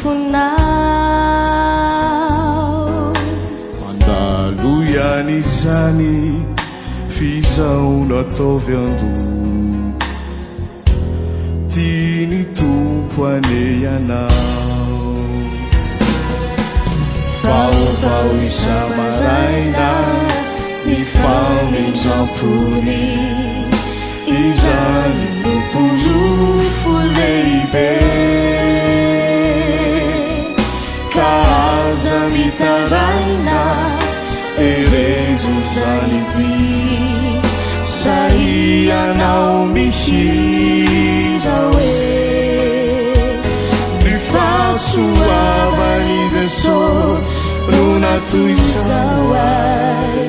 fonao. Mandalo ihany izany f'izao no ataovy an-doha. Tian'ny Tompo anie ianao. Vaovao isa-maraina ny famindram-pony. Izany no porofo lehibe. Ka aza mitaraina, herezo izany ity. Sahianao mihira hoe, Ny fahasoavan'i Jesoa no natoy izao ahy.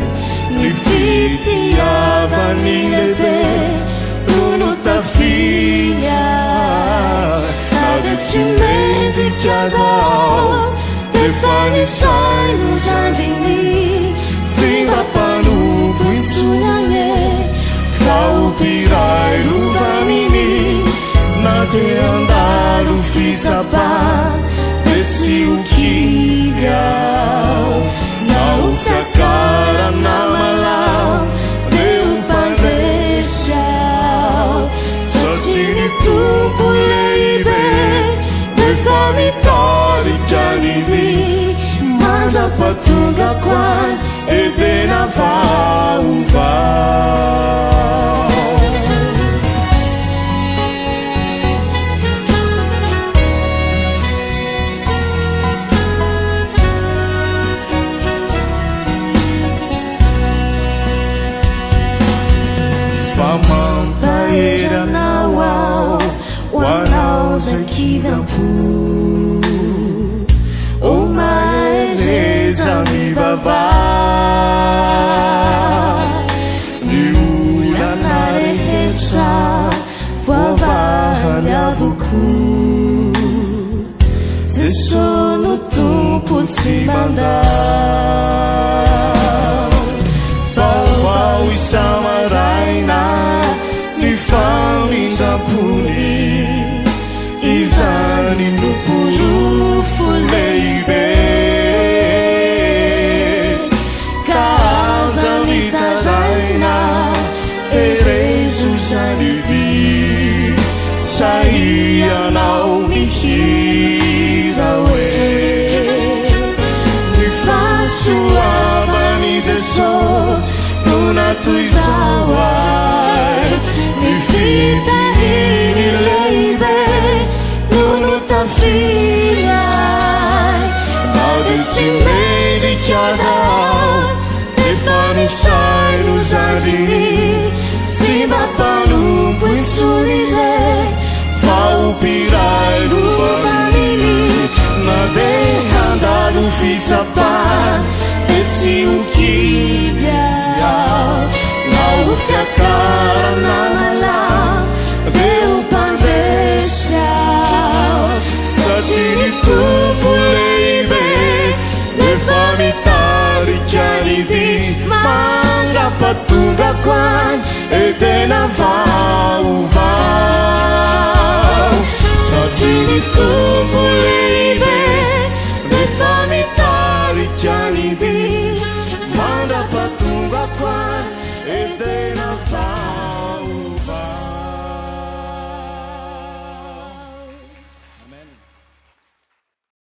Ny fitiavany lehibe no notafiny ahy. Na dia tsy mendrika aza aho, efa nisaina ho zandriny. Tsy mba mpanompo intsony anie, fa ho mpiray lova aminy. Na dia handalo fitsapana, dia tsy ho kivy aho. Na ho fiakarana malama, dia ho mpandresy aho. Satria ny Tompo lehibe, efa mitarika ny dia, mandra-pahatongako any Edena vaovao. Fa mampahery anao aho, ho anao izay kivy am-po. O mahereza mivavaha. Ny olana rehetra voavahany avokoa. Jeso no Tompo tsy mandao. Vaovao isa-maraina ny famindram-pony. Izany no porofo lehibe. Ka aza mitaraina, herezo izany dia sahianao mihira hoe, Ny fahasoavan'i Jesoa no natoy izao ahy, ny fitahiany lehibe no notafiny ahy. Na dia tsy mendrika aza aho, efa nosaino zandriny. Tsy mba mpanompo intsony re, fa ho mpiray lovaniny. Na dia handalo fitsapana, dia tsy ho kivy aho. Na ho fiakarana malama, dia ho mpandresy aho. Satria ny Tompo lehibe, efa mitarika ny dia, mandra-pahatongako any Edena vaovao. Satria ny Tompo lehibe, efa mitarika ny dia, mandra-pahatongako any Edena.